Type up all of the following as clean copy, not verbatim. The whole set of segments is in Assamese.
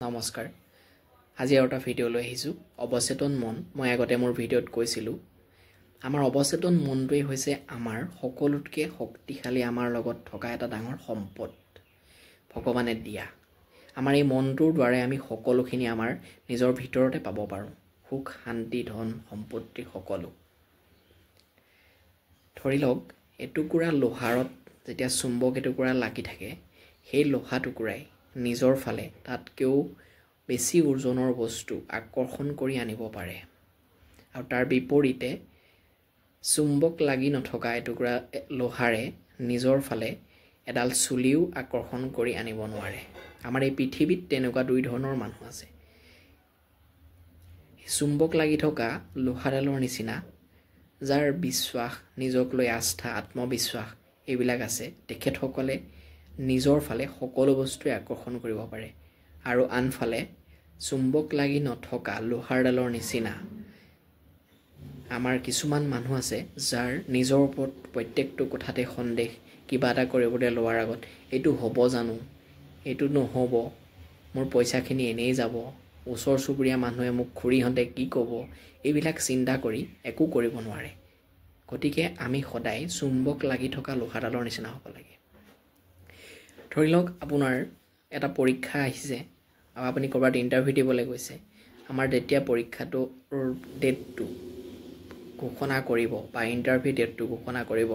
নমস্কাৰ, আজি আৰু এটা ভিডিঅ' লৈ আহিছোঁ। অৱচেতন মন, মই আগতে মোৰ ভিডিঅ'ত কৈছিলোঁ, আমাৰ অৱচেতন মনটোৱেই হৈছে আমাৰ সকলোতকৈ শক্তিশালী, আমাৰ লগত থকা এটা ডাঙৰ সম্পদ, ভগৱানে দিয়া। আমাৰ এই মনটোৰ দ্বাৰাই আমি সকলোখিনি আমাৰ নিজৰ ভিতৰতে পাব পাৰোঁ, সুখ, শান্তি, ধন সম্পত্তি সকলো। ধৰি লওক, এটুকুৰা লোহাৰত যেতিয়া চুম্বক এটুকুৰা লাগি থাকে, সেই লোহা টুকুৰাই নিজৰ ফালে তাতকৈও বেছি ওজনৰ বস্তু আকৰ্ষণ কৰি আনিব পাৰে। আৰু তাৰ বিপৰীতে চুম্বক লাগি নথকা এটুকুৰা লোহাৰে নিজৰ ফালে এডাল চুলিও আকৰ্ষণ কৰি আনিব নোৱাৰে। আমাৰ এই পৃথিৱীত তেনেকুৱা দুই ধৰণৰ মানুহ আছে। চুম্বক লাগি থকা লোহাডালৰ নিচিনা যাৰ বিশ্বাস, নিজক লৈ আস্থা, আত্মবিশ্বাস এইবিলাক আছে, তেখেতসকলে নিজৰ ফালে সকলো বস্তুৱে আকৰ্ষণ কৰিব পাৰে। আৰু আনফালে চুম্বক লাগি নথকা লোহাৰডালৰ নিচিনা আমাৰ কিছুমান মানুহ আছে, যাৰ নিজৰ ওপৰত প্ৰত্যেকটো কথাতে সন্দেহ, কিবা এটা কৰিবলৈ লোৱাৰ আগত এইটো হ'ব জানো, এইটো নহ'ব, মোৰ পইচাখিনি এনেই যাব, ওচৰ চুবুৰীয়া মানুহে মোক খুৰীহঁতে কি ক'ব, এইবিলাক চিন্তা কৰি একো কৰিব নোৱাৰে। গতিকে আমি সদায় চুম্বক লাগি থকা লোহাডালৰ নিচিনা হ'ব লাগে। ধৰি লওক, আপোনাৰ এটা পৰীক্ষা আহিছে আৰু আপুনি ক'ৰবাত ইণ্টাৰভিউ দিবলৈ গৈছে। আমাৰ যেতিয়া পৰীক্ষাটোৰ ডেটটো ঘোষণা কৰিব বা ইণ্টাৰভিউ ডেটটো ঘোষণা কৰিব,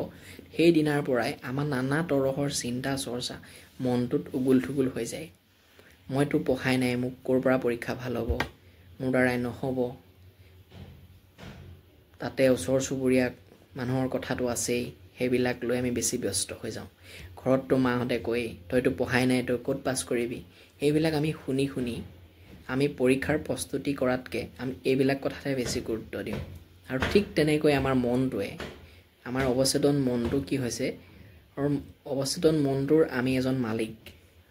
সেইদিনাৰ পৰাই আমাৰ নানা তৰহৰ চিন্তা চৰ্চা মনটোত উগুল থুগুল হৈ যায়। মইতো পঢ়াই নাই, মোক ক'ৰ পৰা পৰীক্ষা ভাল হ'ব, মোৰ দ্বাৰাই নহ'ব, তাতে ওচৰ চুবুৰীয়া মানুহৰ কথাটো আছেই, সেইবিলাক লৈ আমি বেছি ব্যস্ত হৈ যাওঁ। ঘৰততো মাহঁতে কয়েই, তইতো পঢ়াই নাই, তই ক'ত পাছ কৰিবি। সেইবিলাক আমি শুনি শুনি আমি পৰীক্ষাৰ প্ৰস্তুতি কৰাতকৈ আমি এইবিলাক কথাতে বেছি গুৰুত্ব দিওঁ। আৰু ঠিক তেনেকৈ আমাৰ মনটোৱে, আমাৰ অৱচেতন মনটো কি হৈছে, আৰু অৱচেতন মনটোৰ আমি এজন মালিক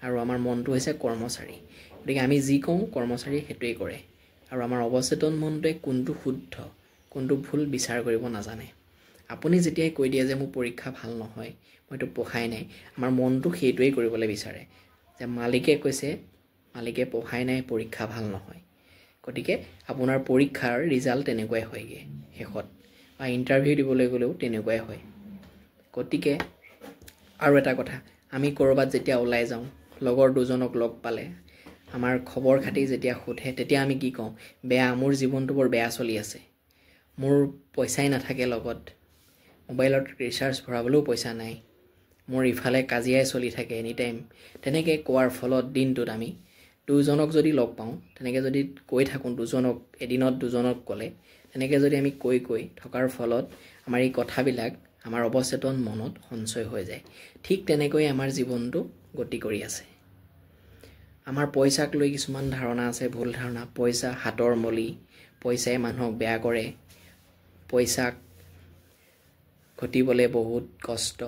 আৰু আমাৰ মনটো হৈছে কৰ্মচাৰী। গতিকে আমি যি কওঁ কৰ্মচাৰীয়ে সেইটোৱেই কৰে। আৰু আমাৰ অৱচেতন মনটোৱে কোনটো শুদ্ধ কোনটো ভুল বিচাৰ কৰিব নাজানে। আপুনি যেতিয়াই কৈ দিয়ে যে মোৰ পৰীক্ষা ভাল নহয়, মইতো পঢ়াই নাই, আমাৰ মনটো সেইটোৱেই কৰিবলৈ বিচাৰে যে মালিকে কৈছে, মালিকে পঢ়াই নাই, পৰীক্ষা ভাল নহয়। গতিকে আপোনাৰ পৰীক্ষাৰ ৰিজাল্ট তেনেকুৱাই হয়গৈ শেষত, বা ইণ্টাৰভিউ দিবলৈ গ'লেও তেনেকুৱাই হয়। গতিকে আৰু এটা কথা, আমি ক'ৰবাত যেতিয়া ওলাই যাওঁ, লগৰ দুজনক লগ পালে আমাৰ খবৰ খাতি যেতিয়া সোধে, তেতিয়া আমি কি কওঁ, বেয়া, মোৰ জীৱনটো বৰ বেয়া চলি আছে, মোৰ পইচাই নাথাকে লগত, মোবাইলত ৰিচাৰ্জ ভৰাবলৈও পইচা নাই, মোৰ ইফালে কাজিয়াই চলি থাকে এনি টাইম। তেনেকৈ কোৱাৰ ফলত দিনটোত আমি দুজনক যদি লগ পাওঁ, তেনেকৈ যদি কৈ থাকোঁ, দুজনক এদিনত দুজনক ক'লে, তেনেকৈ যদি আমি কৈ কৈ থকাৰ ফলত আমাৰ এই কথাবিলাক আমাৰ অৱচেতন মনত সঞ্চয় হৈ যায়। ঠিক তেনেকৈ আমাৰ জীৱনটো গতি কৰি আছে। আমাৰ পইচাক লৈ কিছুমান ধাৰণা আছে, ভুল ধাৰণা। পইচা হাতৰ মলি, পইচাই মানুহক বেয়া কৰে, পইচাক ঘটিবলৈ বহুত কষ্ট,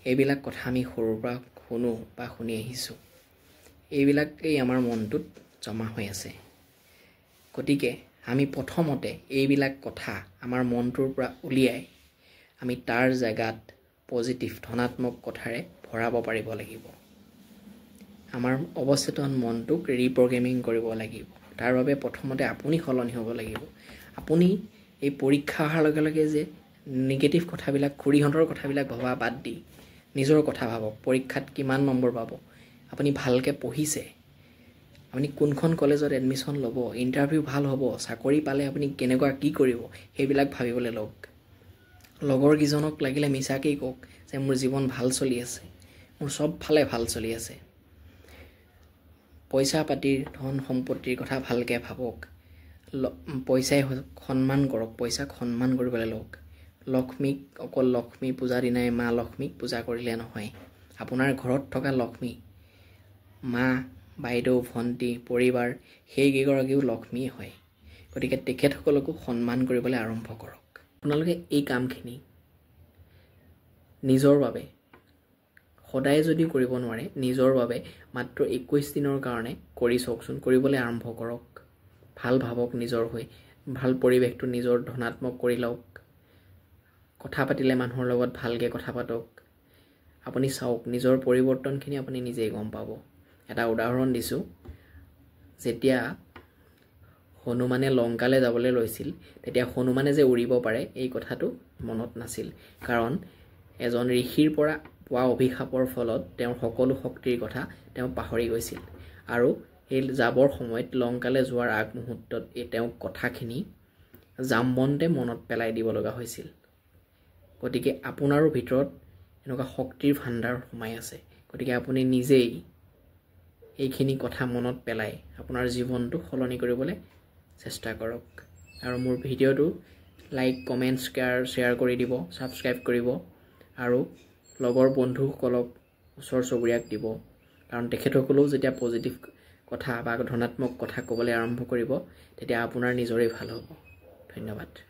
এইবিলাক কথা আমি সৰুৰ পৰা শুনো বা শুনি আহিছোঁ। এইবিলাকেই আমাৰ মনটোত জমা হৈ আছে। গতিকে আমি প্ৰথমতে এইবিলাক কথা আমাৰ মনটোৰ পৰা উলিয়াই আমি তাৰ জেগাত পজিটিভ, ধনাত্মক কথাৰে ভৰাব পাৰিব লাগিব। আমাৰ অৱচেতন মনটোক ৰিপ্ৰগ্ৰেমিং কৰিব লাগিব। তাৰ বাবে প্ৰথমতে আপুনি সলনি হ'ব লাগিব। আপুনি এই পৰীক্ষা অহাৰ লগে লগে যে নিগেটিভ কথাবিলাক, খুৰীহঁতৰ কথাবিলাক ভবা বাদ দি নিজৰ কথা ভাবক। পৰীক্ষাত কিমান নম্বৰ পাব, আপুনি ভালকৈ পঢ়িছে, আপুনি কোনখন কলেজত এডমিশ্যন ল'ব, ইণ্টাৰভিউ ভাল হ'ব, চাকৰি পালে আপুনি কেনেকুৱা কি কৰিব, সেইবিলাক ভাবিবলৈ লওক। লগৰকেইজনক লাগিলে মিছাকেই কওক যে মোৰ জীৱন ভাল চলি আছে, মোৰ চবফালে ভাল চলি আছে। পইচা পাতিৰ, ধন সম্পত্তিৰ কথা ভালকৈ ভাবক। পইচাই সন্মান কৰক, পইচাক সন্মান কৰিবলৈ লওক। লক্ষ্মীক অকল লক্ষ্মী পূজা দিনাই মা লক্ষ্মীক পূজা কৰিলে নহয়, আপোনাৰ ঘৰত থকা লক্ষ্মী, মা, বাইদেউ, ভণ্টি, পৰিবাৰ, সেইকেইগৰাকীও লক্ষ্মীয়ে হয়। গতিকে তেখেতসকলকো সন্মান কৰিবলৈ আৰম্ভ কৰক। আপোনালোকে এই কামখিনি নিজৰ বাবে সদায় যদিও কৰিব নোৱাৰে, নিজৰ বাবে মাত্ৰ 21 দিনৰ কাৰণে কৰি চাওকচোন, কৰিবলৈ আৰম্ভ কৰক। ভাল ভাবক নিজৰ হৈ, ভাল পৰিৱেশটো নিজৰ ধনাত্মক কৰি লওক। কথা পাতিলে মানুহৰ লগত ভালকৈ কথা পাতক। আপুনি চাওক, নিজৰ পৰিৱৰ্তনখিনি আপুনি নিজেই গম পাব। এটা উদাহৰণ দিছোঁ। যেতিয়া হনুমানে লংকালৈ যাবলৈ লৈছিল তেতিয়া হনুমানে যে উৰিব পাৰে এই কথাটো মনত নাছিল, কাৰণ এজন ঋষিৰ পৰা পোৱা অভিশাপৰ ফলত তেওঁৰ সকলো শক্তিৰ কথা তেওঁ পাহৰি গৈছিল। আৰু সেই যাবৰ সময়ত লংকালৈ যোৱাৰ আগমুহূৰ্তত এই তেওঁক কথাখিনি জামবন্তে মনত পেলাই দিব লগা হৈছিল। গতিকে আপোনাৰো ভিতৰত এনেকুৱা শক্তিৰ ভাণ্ডাৰ সোমাই আছে, গতিকে আপুনি নিজেই এইখিনি কথা মনত পেলাই আপোনাৰ জীৱনটো সলনি কৰিবলৈ চেষ্টা কৰক। আৰু মোৰ ভিডিঅ'টো লাইক, কমেণ্ট, শ্বেয়াৰ কৰি দিব, ছাবস্ক্ৰাইব কৰিব আৰু লগৰ বন্ধুসকলক, ওচৰ চুবুৰীয়াক দিব, কাৰণ তেখেতসকলেও যেতিয়া পজিটিভ কথা বা ধনাত্মক কথা ক'বলৈ আৰম্ভ কৰিব তেতিয়া আপোনাৰ নিজৰেই ভাল হ'ব। ধন্যবাদ।